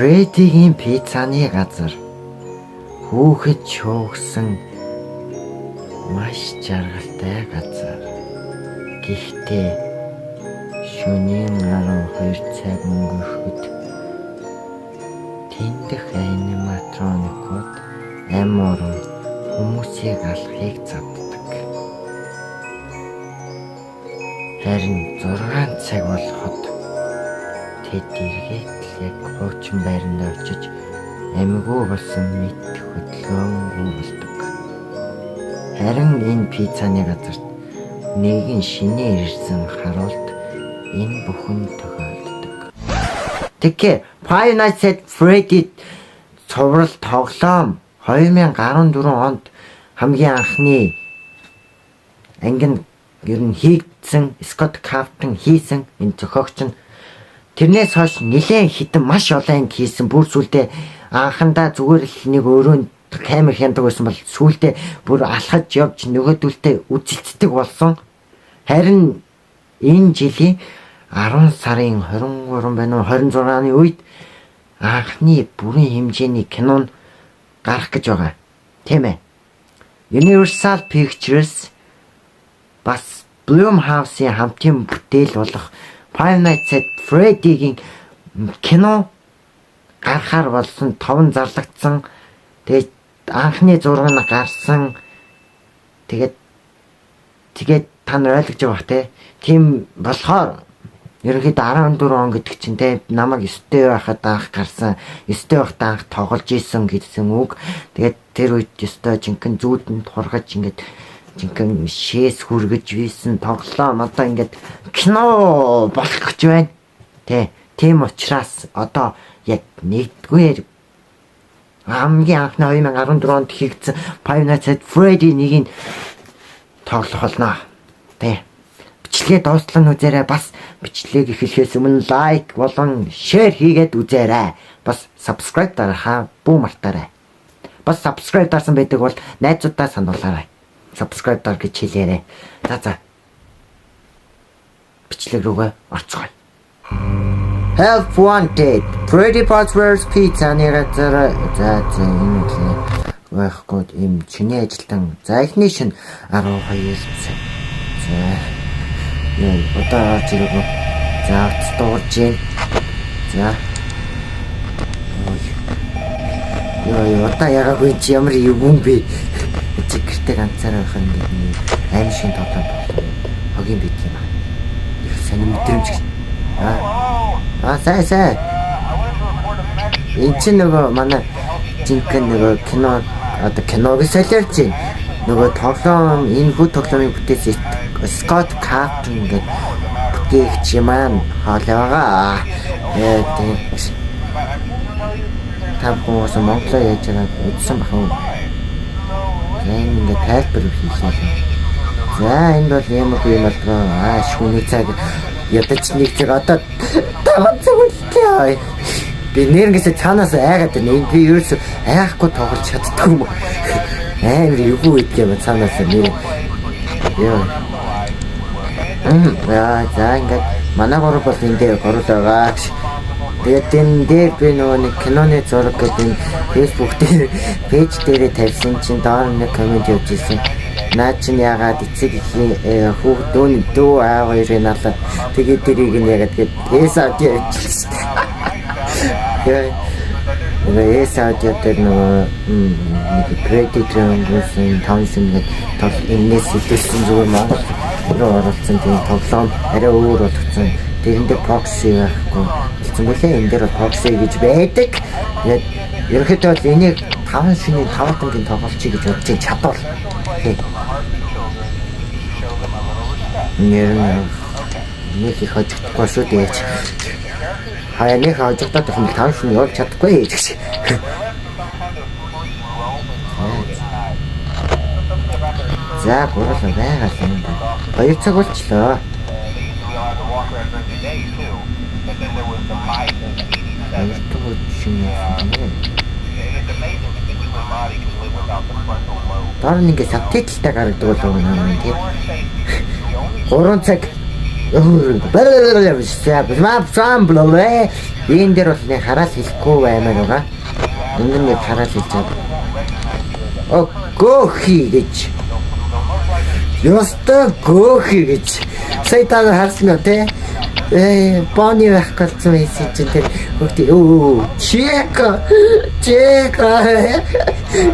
Фредигийн пиццаны газар хүүхэд шүүгсэн маш жаргалтай газар. Гэхдээ шөнийн 12 цаг өнгөрөхөд тэндэх аниматроникууд амь уран хүмүүсийг алахыг заддаг. Харин 6 цаг болоход тэд эргээд л яг хуучин байранд очиж амьгүй болсон мэт хөдөлгөөнгүй болдог. Харин энэ пиццаны газарт нэгэн шинээр ирсэн харуулт энэ бүхэн тохиолддог. Тэгэхээр Five Nights at Freddy цуврал тоглоом 2014 онд хамгийн анхны анги нь ер нь хийгдсэн, Скотт Кафтон хийсэн энэ зохиогч нь. Тэрнээс хойш нэлээд хэдэн маш олон анги хийсэн. Бүр сүүлдээ анхандаа зүгээр л нэг өрөөнд камер хяндаг байсан бол сүүлдээ бүр алхаж явж нөгөөдөлтэй үзэлцдэг болсон. Харин энэ жилийн 10 сарын 23 байна уу, 26-ны үед анхны бүрэн хэмжээний кино нь гарах гэж байгаа. Тийм ээ. Universal Pictures бас Blumhouse-ийн хамтын бүтээл болох Five Nights at Freddy-гийн кино гарахаар болсон, товон зарлагдсан. Тэгээд анхны зураг нь гарсан. Тэгээд та нар ойлгож байгаа бах те. Тийм болохоор ерөнхийдөө 14 он гэдэг чинь те намайг 9-тэй байхад анх гарсан, 9-тэй байхдаа анх тоглож исэн гэсэн үг. Тэгээд тэр үед ёстой жинхэнэ зүүдэнд хургаж, ингээд жинхэнэ шээс хүргэж ийсэн тоглоом одоо ингээд кино болох гэж байна. Тэ. Тийм учраас одоо яг нэгдүгээр хамгийн анхны 2014 онд хийгдсэн Five Nights at Freddy нэгийг тоглох болно. Тэ. Бичлэгээ дуустлан үзээрэй. Бас бичлэг эхлэхээс өмнө like болон share хийгээд үзээрэй. Бас subscribe дарахаа бүү мартаарай. Бас subscribe дарсан байдаг бол найзуудаа сануулаарай. Subscribe дар гэж хэлээрэй. За за. Бичлэг рүүгээ орцгоё. Help wanted. Freddy Fazbear's Pizza газар. За за, энэ үгүй байхгүй юм чиний ажилтан. За, эхний шин 12 цаг. За. Яа, одоо орж ирээгүй. За, утас дуугарч гин. За. Ой. Йоо, ёо, одоо ягаагүй чи ямар юм юм бэ? Чи гэртээ ганцаараа байх ингээд нэг аим шиг тоглоом тоглоо. Хогийн бит юм аа. Их сонир мэдрэмж. Аа. Аа, сайн сайн. Энд чинь нөгөө манай жинхэнэ нөгөө кино, одоо киног солиорч байна. Нөгөө тоглоом, энэ хүү тоглоомын бүтээсэн Скотт Кафтон гэдэг бүтээгч маань хоол байгаа. Э тийм. Та бүхэн Монголоо яаж байгааг үзсэн бах уу? За, энэ ингээд тайлбар хийлээ. За, энэ бол ямар юм болдгоо. Аа, шүүний цаг ядаж нэг цаг, одоо 5 цаг үлдлээ. Би нэрнгээсээ цаанаас айгаад байна. Энэ би ерөөсөө айхгүй тоглож чаддгүй юм. Амар эвгүй байдаг юм цаанаас нэр. Йоо. Яа, за, ингээд манай гурав бол энэ дээр гурал байгаа. Тэгээд энэ дээр би нөгөө нэг киноны зураг гэдэг энэ Facebook дээр page дээрээ тавьсан чинь доор нэг comment явж ирсэн. Наа чинь яагаад эцэг эхийн хүүхд дүү дүү аа хоёрыг налаад тэгээд тэрийг нь яагаад гээд S audio явчихсан. Тэгээ нөгөө S audio дээр нөгөө нэг Freddy Dragon Thompson гэдэг тол энэс илүүсэн зүгээр Монгол руу оруулсан тийм тоглоом арай өөр болгоцсон. Тэрэн дээр Foxy байхгүй болсон бүлээ. Энэ дээр бол Foxy гэж байдаг. Тэгээд ерөнхийдөө бол энийг 5 шөнийн 5 тангийн тоглолчий гэж бодож чинь чадвал. Тий. Нэр нь нэг их хожигдохгүй шүү дээ. Хаяа нэг хожигдоод байх юм бол 5 шөнө явуулж чадахгүй гэж. За, гурлаа байгаа л юм да. 2 цаг болчлоо. Хоёр дахь шин яасан юм бэ? Доор нь ингээ subtitle тай гаргадаг болов уу юм тийм. 3 цаг. Энэ дээр бол нэг хараал хэлэхгүй баймаар байгаа. Энэ нэг хараал хэлж байгаа. О, гөөхи гэж. Ёстой гөөхи гэж. Сая та нар харсан уу те? Бонни байх болсон байсан чинь тэр хүүхдээ өө Чика, Чика.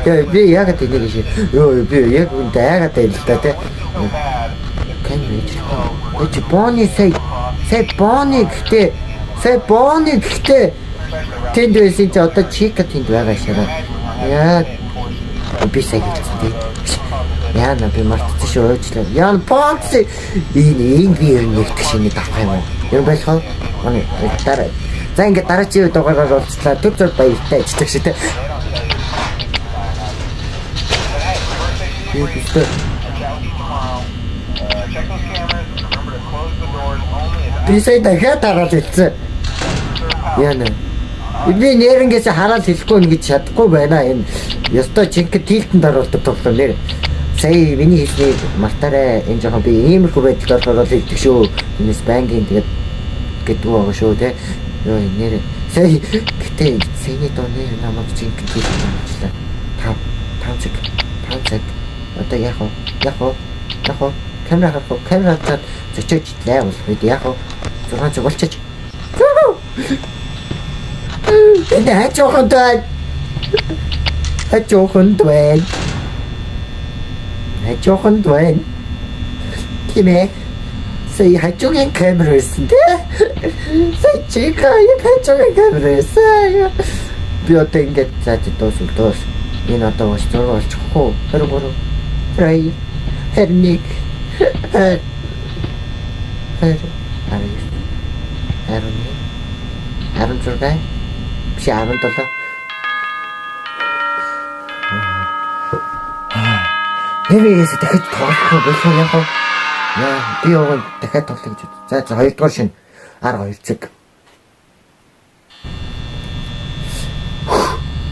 Яа, би яг тэнийг шиг. Йоо, би яг үндэ айгаад байл л да те. Камер хийж. Эч Бонни сая Бонни гэхдээ сая Бонни гэхдээ тэнд байсан чи одоо Чика тэнд байгаа шараа. Яа, би сая хэлсэн тий. Яна, би мартчихсан шүү, уучлаа. Яна, Foxy энэ би ер нь нэгтгэх шинэ авах юм уу? Ер нь болох уу? Манай дараа. За, ингээд дараагийн дугаараар уулзлаа. Түр зур баяртай ажиллах шиг тий. Би бистэ. Check those cameras and remember to close the doors only if Би сая дахиад хараад хэлсэн. Яна. Би нэрнгээсээ хараад хэлэхгүй ингэж чадахгүй байна. Энэ ёстой жинхэнэ tilt энд оруулдаг тоглоом нэр. Сая миний хэлснийг мартаарай. Энэ жоохон би иймэрхүү байдалд орохоор хэлдэг шүү. Энэс байнгын тэгээд гэдгүү байгаа шүү те. Йоо, нэр сая гэтээ саяны доо нэр намайг жинхэнэ tilt энд оруулчлаа. 5 5 цаг, 5 цаг. Одоо яах вэ? Яах вэ? Яах вэ? Камера харах уу? Камера хараад зочиож лай болох үед яах вэ? 6 цаг болчих. Энэ хажууханд байна. Хажууханд байна. Хажууханд байна. Тийм ээ. Сая хажуугийн камер байсан тий. Сая Чика яг хажуугийн камер байсан. Би одоо ингээд за дуус дуус. Энэ одоо бас зураг болчихгүй. 23, 22, 21, 20, 20, 19, 11, 16, биш, 17. Нэрээс дахиад тоглох болох уу, яг уу? Яа, би уг дахиад тоглох гэж бод. За, хоёрдугаар шин 12 цаг.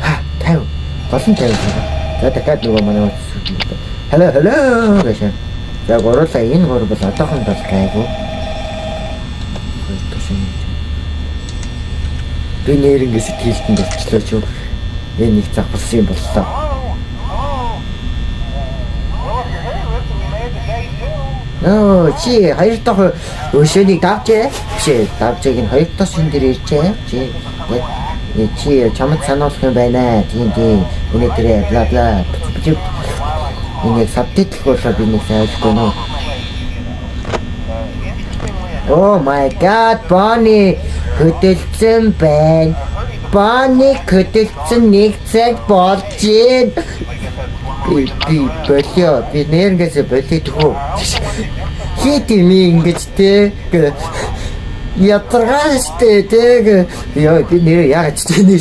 Ха, 50. Гол нь 50. За, дахиад нөгөө манай hello, hello гэж. За, гурлаа, энэ гур бол одоохонд бол гайгүй. Хоёрдугаар шин. Би нэрнгээ tilt энд болчлоо ч юу. Энэ нэг завхарсан юм боллоо. Hello? Hello? Well, if you're hearing this, then you made it to day two. Нөө, чи хоёр дахь өшөөнийг давжээ. Биш ээ, давжээг нь хоёр дахь шин дээр иржээ. Чи чи чамд сануулах юм байна. Тийм, тийм. Үнэ дээрээ бла бла. Энийг subtitle болохоор би нэг сайн ойлгохгүй нөө. Interestingly Oh my god, Bonnie хөдөлсөн байна. Bonnie хөдөлсөн, нэг цаг болж байна. Би болио. Би нэрнгээсээ болио тхүү. Хит юм ингэж те. Ядаргаа штэ те. Йоо, би нэр яагаад ч тийм.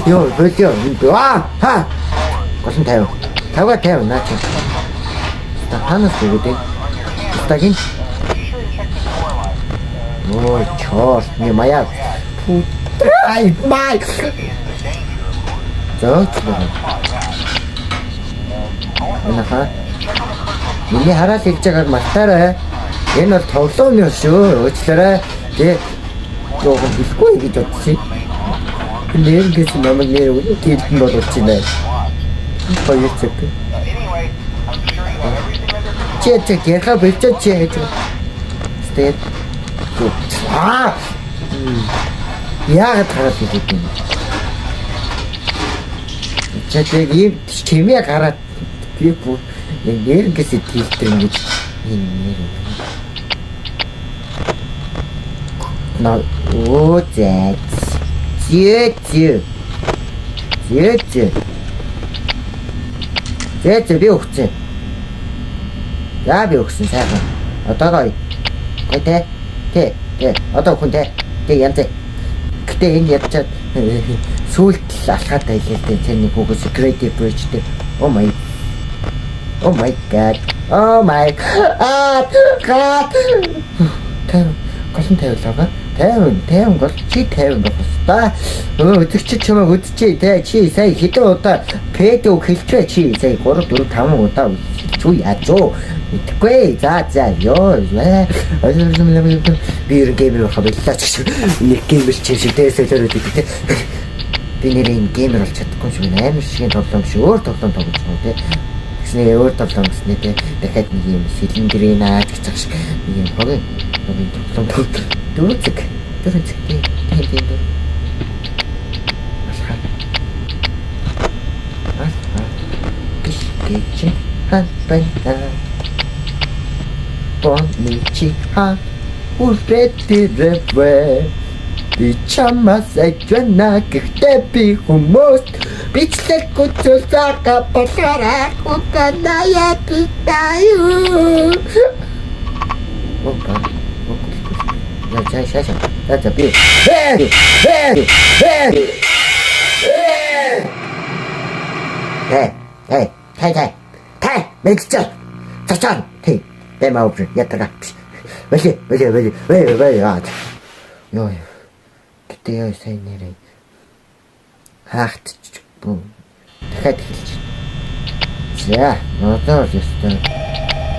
Йоо, болио. Аа ха. Гол нь 50. 50-а 50 наа чи. Та ханаас өгöd ээ. Стагин. Ой, чорт, не моя. Ай, май. За, энэ ха. Миний хараал хэлж байгааг мартаарай. Энэ бол тоглоом юм шүү. Уучлаарай. Тэгээ жоохон хэлэхгүй гэж бодсон. Нэрнгэс намайг нэр үнэ tilt энд болуулж байна. 2 цаг. Anyway, I'm sure you have everything under control. Чи чи ярха болчиход чи гэж. Тэгээд аа, яагаад хараад идэв юм? Чи тэг ийм чимээ гараад би бүр яг нэрнгэс tilt эр ингэж энэ нэр. На оо, зэ. Зэ зэ. Зэ зэ. Зэ зэ, би өгсөн. За, би өгсөн, сайхан. Одоо гоё. Гоё те. Тэ тэ. Одоо хүн те. Тэ янз. Гэтэ энэ ядчаад сүулт л алхаад байлаа л дээ. Тэр нэг хүүгээс Creative Bridge дээр. Oh my. Oh my god. Oh my god. God. 50 гол нь 50 л байгаа. 50 50 гол чи 50 байх хэвээр. Өө, үзэгчид чамайг үзчихье те. Чи сая хэдэн удаа пэд үг хэлчихвэ чи сая 3 4 5 удаа хэлчихүү яаж юу? Мэдгүй. За за ёо. Би ер нь gamer болох боллоо ч гэсэн. Нэг gamer ч юм шиг дээс солиороод идэг те. Би нэр энэ gamer болж чадахгүй юм шиг байна. Амар шигийн тоглоом шиг өөр тоглоом тоглож байгаа те. Тэгснээр өөр тоглоом гэснээр те. Дахиад нэг юм сэлэнгэрэнаа гэж байгаа шиг нэг юм хогийн хогийн тоглоом тоглож 4 цаг. 4 цаг тийм тийм тийм дөрөв. Алхаа. Алхаа. Гиш гэж хан байна. Боничи ха үрэтэрвэ би чамаас айжвана гэхдээ би хүмүүс бичлэг гүцэлзаага болохоор ах уганая би таю. Опа. За за за за за би. Э! Э! Э! Э! Э! Тай тай. Тай, мэгцээ. Цацан. Тий. Бэма өвч ятага. Вэли вэли вэли вэли вэли аа. Йоо. Гэтэ яа сайн нэрээ. Хаахт дахиад эхэлж. За, одоо л ёстой.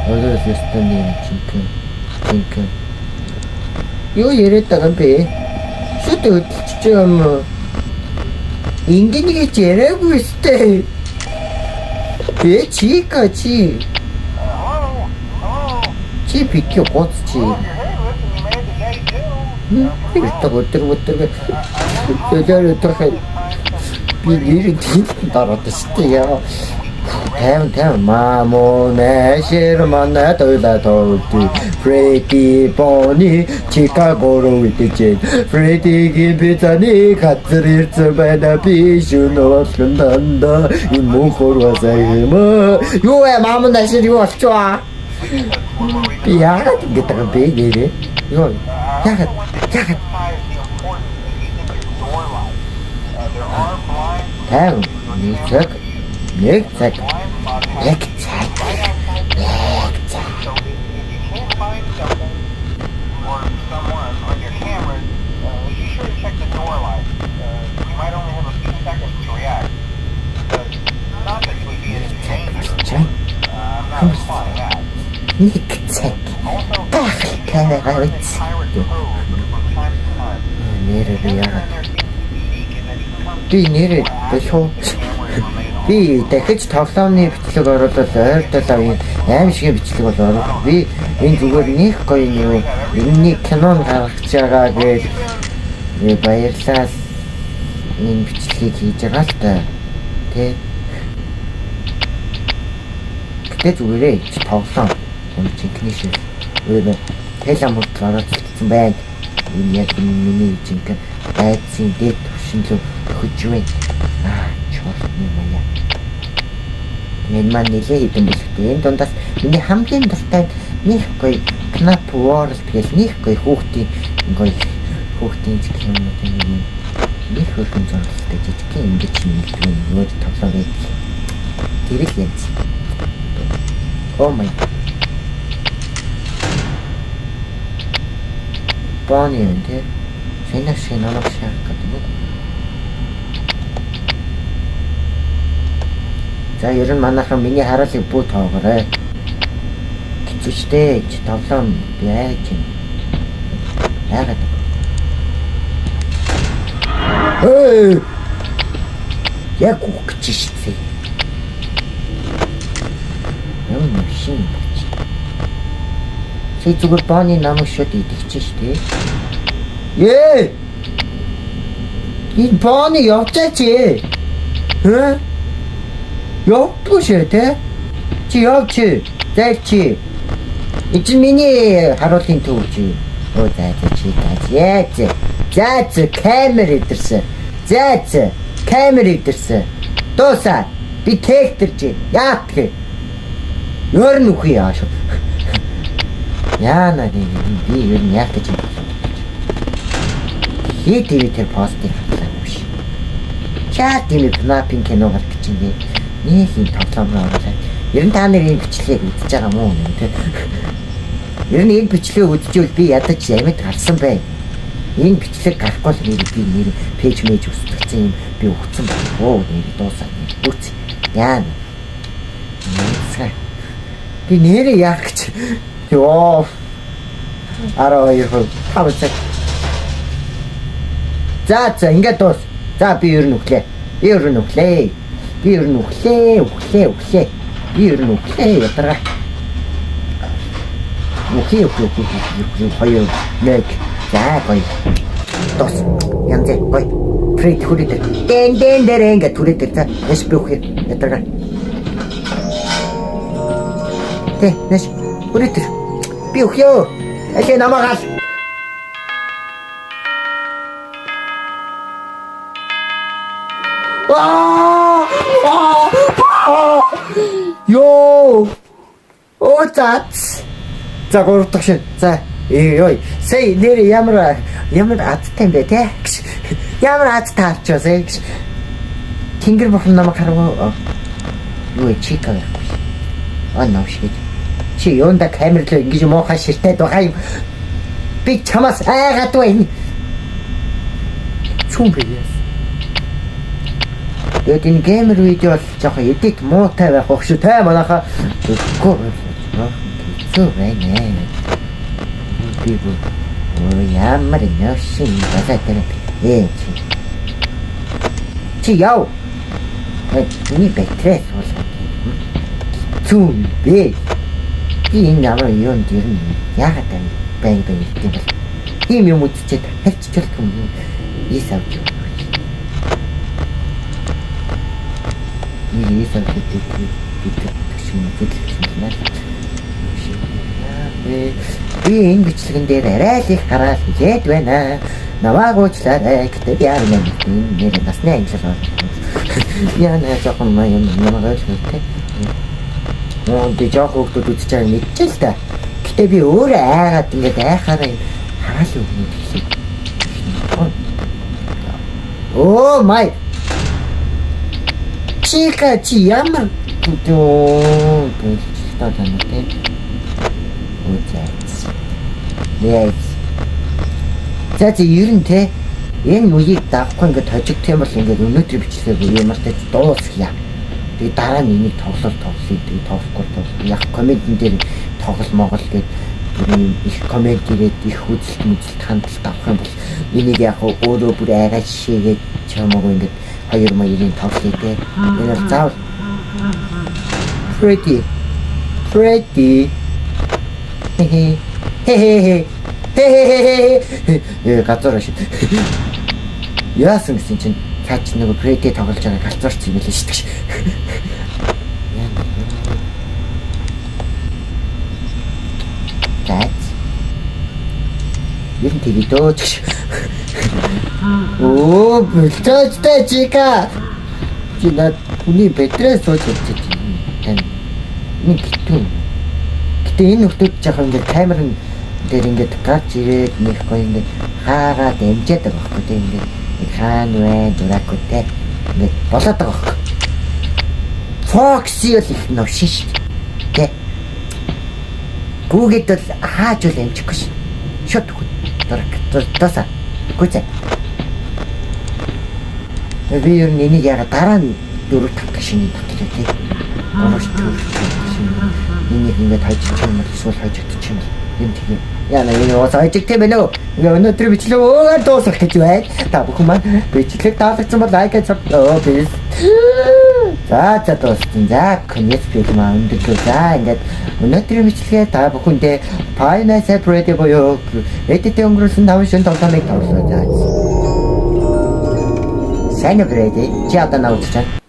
Одоо л ёстой нэг жинхэнэ жинхэнэ. Юу яриад байгаа юм бэ? Шүт хөдөлчихөж байгаа юм уу? Ингэн гэж яриаггүй сте. Би чика чи. Hello? Hello? Чи бики гоц чи. Well, if you're here, listen, you made the day too. Өдөр өдөр өдөр өдөр өдөр би нэр тийм дараад штэ яа. 50 50 мамо нэшэр манай тойлаа тоолди Фредди Бони Чикаго руу идэж Фреддигийн пиццаны газар ирсэн байна би шөнө болгон дандаа энэ мөнхөр бас юм юу вэ мамо нэшэр юу болчихваа би яагаад ингэж байгаа юм бэ нэрээ юу яагаад яагаад 50 нэг цаг нэг цаг нэг цаг нэг цаг So if you can't find something or someone on your cameras, be sure to check the door light. You might only have a few seconds to react. But not that you would be in any danger. болчихоо I'm not implying that. Нэг цаг Also, гайхалтай байгаа биз Pirate Cove from time to time. Нэрээ би яагаад There seems to be unique in that he comes би нэрээ болов би дахиж тоглоомны бичлэг оруулал ойр талын аим шиг бичлэг бол оруулах. Би энэ зүгээр нэг гоё юм энэний кинон гаргаж байгаа гэж би баярлалаа энэ бичлэгийг хийж байгаа л та. Тэ. Гэтэ зүгээрээ чи тоглоом юм жинхэнэ шиг өөр телем хүртэл оролцсон байна. Энэ яг миний жинхэнэ айдсын дээд түвшин рүү төхөж байна. Аа, чортны маяа. Энэ маань нэлээ хэдэн бүлэгтэй. Энэ дундаас миний хамгийн дуртай нэг гоё Knap World гэл нэг гоё хүүхдийн гоё хүүхдийн гэх юм уу нэг юм нэг хөрхөн зургалтай жижигхэн ингэж нэгдэг юм өөр тоглоом байдаг. Тэр л янз. Oh my. Бонни юм тий. Шинэ шиг намайг шаарах гэдэг юм уу? За ер нь манайхан миний харуулыг бүү тоогоорой. Хэцүү шттэ чи тоглоом би яаж юм. Яагаад? Эй! Яг үгч шттэ. Юм шин бач. Чи зүгээр Бонни намайг шууд идэгч шттэ. Ээ! Энэ Бонни явжаач ээ. Хэ? Явдгүй шээ те. Чи явж чи. Зайлчи. Энэ чинь миний харуулын төв чи. Өө за за чи за за за. За за камер идэрсэн. За за камер идэрсэн. Дууса. Би тектэрч. Яат гэ. Өөр нь үхий яа шүү. Яана нэг би ер нь яах гэж юм бэ? Хий ТV тэр постыг харлаа юм биш. Чаа тийм FNAF-ын кино гарах гэж юм. Нэг юм тоглоом руу оруулаад. Ер нь та нар энэ бичлэгийг үзэж байгаа мó юм те. Ер нь энэ бичлэгийг үзчихвэл би ядаж амьд гарсан бай. Энэ бичлэг гарахгүй л нэр би нэр пэйж мэж өсөлгцэн юм би өгцөн байна. Оо нэр дуусаа нэр үц. Яана. Нээсгэ. Би нэрээ яах гэж. Йоо. 12%. 5 цаг. За за, ингээд дуус. За, би ер нь өглөө. Би ер нь өглөө. Би ер нь өглөө, өглөө, өглөө. Би ер нь өглөө ядарга. Үхээ, үхээ, үхээ, үхээ, хоёр, нэг. За, гоё. Дуус. Янз гоё. Фред хүрээд ир. Дэн дэн дэрэн ингээд түрээд ир. За, нэш, би үхээ. Ядарга. Тэ, нэш. Хүрээд ир. Би үхээ. Алей, намайг ал. Аа! Аа! Йоо! Оо, за. За, гурав дахь шин. За, ёй. Сая нэр ямар ямар азтай юм бэ те? Ямар аз таарч сая гэж. Тэнгэр бурхан намайг харав. Юу вэ, Чика байхгүй. Аа, новш гэж. Чи юунда камер руу ингэж муухай ширтээд байгаа юм. Би чамаас айгаад байна. Чүн бэ яас. Тэгээд энэ gamer видео бол жоохон edit муутай байх байх шүү те, манайхаа. Тэгэхгүй хэцүү байна. Би бүр өө ямар новшин балаа тэр чи. Чи яв. Миний батарей суулгаад. Хэцүү юм бэ. Би энэ ямар юм дэр нь яагаад юм байн байн гэдэг юм бол. Ийм юм үзчихэд харьцуулах юм. Ис авч юм. Нэг ис авч гэдэг шиг зүтгэх юм байна. Би энэ бичлэгэн дээр арай л их хараал хилээд байна. Намайг уучлаарай. Гэтэ би яа нэг нэр насны ангилал байна. Яа нэ, жоохон юм намайг ойлгох те. Мөн би жоох хүүхдүүд үзэж байгааг мэдчихэл та. Гэтэ би өөрөө айгаад ингээд айхаараа юм хараал өгнө хэлээ. Oh my. Чика, чи ямар дөө болчихтой тань те. Оо, за. Яа. За за, ер нь те, энэ үеийг давхгүй ингээд хожигдох юм бол ингээд өнөөдрийн бичлэгийг ямар ч дуусгая. Тэгээ дараа нь энийг тоглол тоглоё. Тэгээ тоглохгүй тоглох. Яг comment-эн дээр тоглол могол гээд бүр юм их comment ирээд, их үзэлт мүзэлт хандлт авах юм бол энийг яг өөрөө бүр айгаа жишээгээд чамаагүй ингээд хоёр маярын тоглоё те. Энэ бол заавал Freddy, Freddy. Хе хе хе хе хе, газар шид. Яасан гэсэн чинь цаа чи нөгөө Freddy тоглож байгаа галзуурч юм билээ шүү дээ. За. Ер нь тэгээ дөөч. Оо, бэлтээжтэй Чика. Чи над хүний бэтрээ сууж явчих. Тань. Нэг гитүү. Гэтэ энэ нөхдүүд жоохон ингээд камерын дээр ингээд гарч ирээд нэг гоё ингээд хаагаад амжаад байгаа байхгүй те, ингээд нэг хаана вэ дураагүй те, ингээд болоод байгаа байхгүй. Foxy бол их новшин шүү дээ. Тэ. Гүүгээд бол хааж бол амжихгүй шин. Шот хөх. Дурак. Тосаа. Гүцээ. Би ер нь энийг яга дараа нь дөрөв тавтах шинийг тавтлаа тий. Гурав дөрөв шинэ. Энийг ингээд хожчих юм бол эсвэл хожигдчих юм бол юм тийм. Яна, энэ уус хожигдох юм байна уу? Ингээ өнөөдөр бичлэг өөрөөр дуусгах гэж байна. Та бүхэн маань бичлэг таалагдсан бол like, sub please. За за, дууссан. За, конец фильм өндөрлөө. За, ингээд өнөөдрийн бичлэгээ та бүхэндээ Five Nights at Freddy буюу edit өнгөрүүлсэн 5 шөнө тоглоомыг тоглоо. За. Сайн уу, Freddy? Чи одоо наа үзэж байна.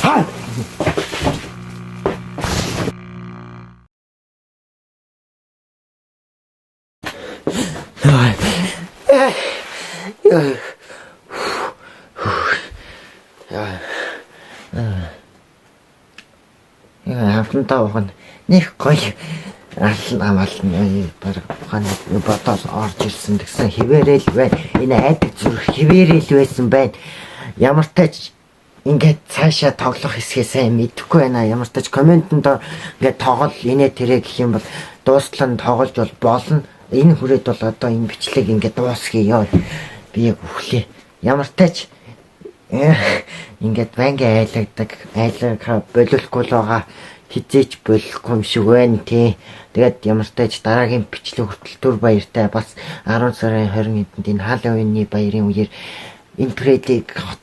Хаа! Яа. Яа. Яа, хавтантаа ухна. Них гоё ална мална, баг ухааны бодоос орж ирсэн гэсэн хിവэрэл байна. Энэ айдаг зүрх хിവэрэл байсан байна. Ямар тач ингээд цаашаа тоглох хэсгээ сайн мэдэхгүй байна. Ямар тач comment-энд ингээд тоглол инээ тэрэ гэх юм бол дуустал нь тоглож бол болно. Энэ хүрээд бол одоо энэ бичлэг ингээд дуусгая. Ёо. Би яг үхлээ. Ямар тач ингээд байнгын айлгадаг, айлгаа болиулахгүй л байгаа, хэзээ ч болихгүй юм шиг байна тий. Тэгээд ямар тач дараагийн бичлэг хүртэл түр баяртай. Бас 10 сарын 20 хэдэнд энэ Halloween-ы баярын үеэр энэ Freddy-г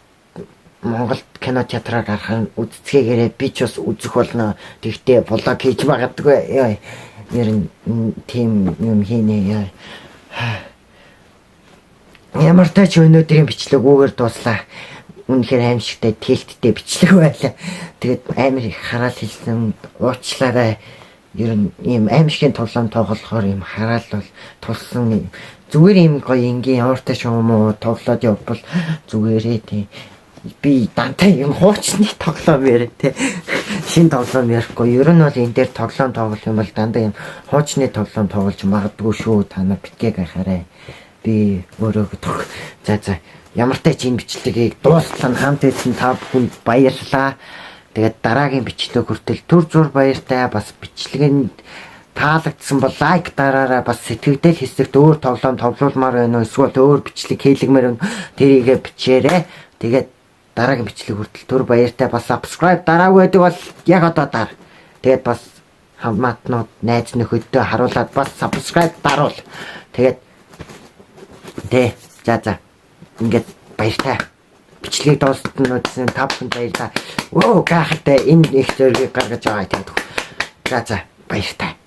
Монгол кино театраар гаргах нь үзцгээгээрээ, би ч бас үзэх болно. Тэгтээ vlog хийж магадгүй. Яа. Ер нь тийм юм хийнэ. Яа. Ямар тач өнөөдрийн бичлэг үүгээр дууслаа. Үнэхээр аимшигтай, тэлттэй бичлэг байлаа. Тэгээд амар их хараал хэлсэн, уучлаарай. Ер нь ийм аимшигын тоглоом тоглохоор ийм хараал бол тулсан, зүгээр ийм гоё энгийн ууртай шоу муу тоглоод явбал зүгээрээ тий. Би дантаа юм хуучны тоглоом яриа те. Шин тоглоом ярихгүй. Ер нь бол энэ дээр тоглоом тоглох юм бол дандаа юм хуучны тоглоом тоглож магадгүй шүү. Та нар битгий гайхаарай. Би өөрөө за. Ямар ч энэ бичлэгийг дуустлаа, хамт байсан та бүхэнд баярлалаа. Тэгээд дараагийн бичлэг хүртэл түр зуур баяртай. Бас бичлэг нь таалагдсан бол like дараарай. Бас сэтгэгдэл хэсэгт өөр тоглоом тоглуулмаар байна уу, эсвэл өөр бичлэг хийлгэмээр байна, тэрийгэ бичээрэй. Тэгээд дараагийн бичлэг хүртэл түр баяртай. Бас subscribe дараагүй байдаг бол яг одоо дар. Тэгээд бас хамаатнууд, найз нөхөддөө харуулад бас subscribe даруул. Тэгээд тэ за, ингээд баяртай. Бичлэгийг дуустал нь үзсэн та бүхэнд баярлалаа. Өө, гайхалтай, энэ их зоригийг гаргаж байгаа гэдэг. За, баяртай.